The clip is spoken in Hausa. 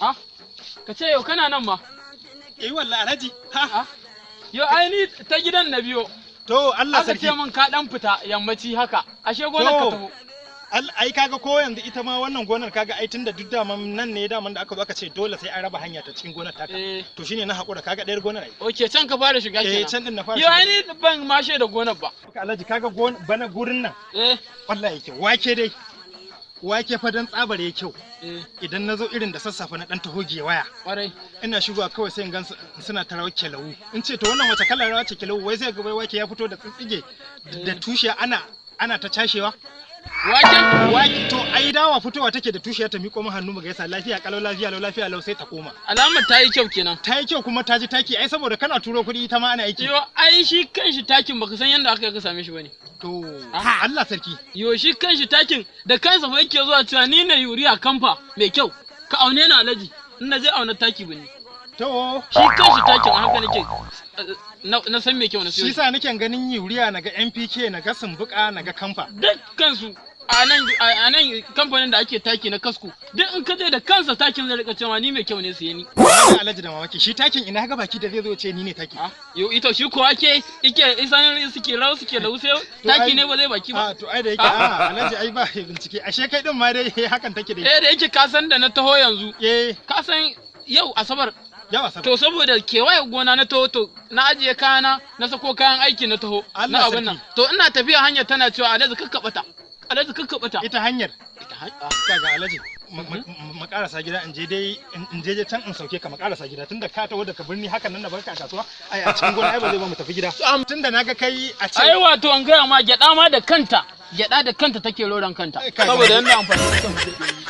Ah, ka ce yau kana nan ma. Eh wallahi, Alhaji. Ha. Ah, yau ai ni ta gidan na biyo. To, Allah Aka sarki. ce min ka dan fita yammaci haka. Ashe gonar ka To. taho. Ai kaga ko yanzu ita ma wannan gonar, kaga ai tunda duk daman nan ne, daman da aka zo aka ce dole sai an raba hanya ta cikin gonar taka. To shine na hakura, kaga ɗayar gonar ai. Okay, can ka fara shiga Eh, kenan. can din na fara Yau ai shiga. ni ban ma da gonar ba. Alhaji, kaga bana gurin nan. Wallahi yake wake dai. Wake fa dan tsabar ya kyau. Idan na zo irin da sassafe na dan taho waya. Ina shigowa kawai sai in gan suna ta rawar kelawu. In ce, "To, wannan wace kalar rawa ce kelawu?" Wai sai ga wai wake ya fito da tsitsige da tushe, ana ta cashewa. Waken? Wake. To ai dawa fitowa take da tushiya ta miƙo min hannu mu gaisa, lafiya kalau, lafiya lau, lafiya lau, sai ta koma. Alamar ta yi kyau kenan. Ta yi kyau kuma ta ji taki ai, saboda kana turo kuɗi ita ma ana aiki. Yo ai shi kanshi takin baka san yadda aka yi ka same shi bane. To, Ah. Allah sarki. Yo shi kanshi takin da kansa fa yake zuwa cewa, "Ni ne urea kamfa mai kyau. Ka aune ni, Alhaji." In na je auna taki bane. To. Shi kanshi takin a haka nake na san mai kyau na siyo. Shi sa nake ganin urea, naga NPK, naga sumbuka, naga kamfa. Dukkan su a nan kamfanin da ake taki na kasko, duk in ka je da kansa takin zai rika cewa, "Ni mai kyau ne, siye ni." Wallahi Alhaji da mamaki, shi takin ina ga baki da zai zo ce, "Ni ne taki"? Ah, yo ita shi ko ake ike isan suke rawa suke lau sai taki ne ba zai baki ba. A to ai da yake a Alhaji ai ba bincike, ashe kai din ma dai hakan take dai. Eh, da yake ka san da na taho yanzu, ka san yau Asabar. Yawa sabar. To, saboda kewaye gona na taho, to na ajiye kayana, na sako kayan aiki, na taho Allah na abin nan. sarki. To ina tafiya, hanya tana cewa, "Alhaji, kakkabata, Alhaji, kakkabata." Ita hanyar? Ita Kaga Alhaji, mu karasa gida, in je dai in je can in sauke ka. Mu karasa gida, tunda ka taho daga birni hakan nan na barka a kasuwa, ai a cikin gona ai ba zai ba. Mu tafi gida, tunda naga kai a ce Ai wato an gaya ma gyada ma da kanta, gyada da kanta take roran kanta Ai, kaga saboda yanda amfani.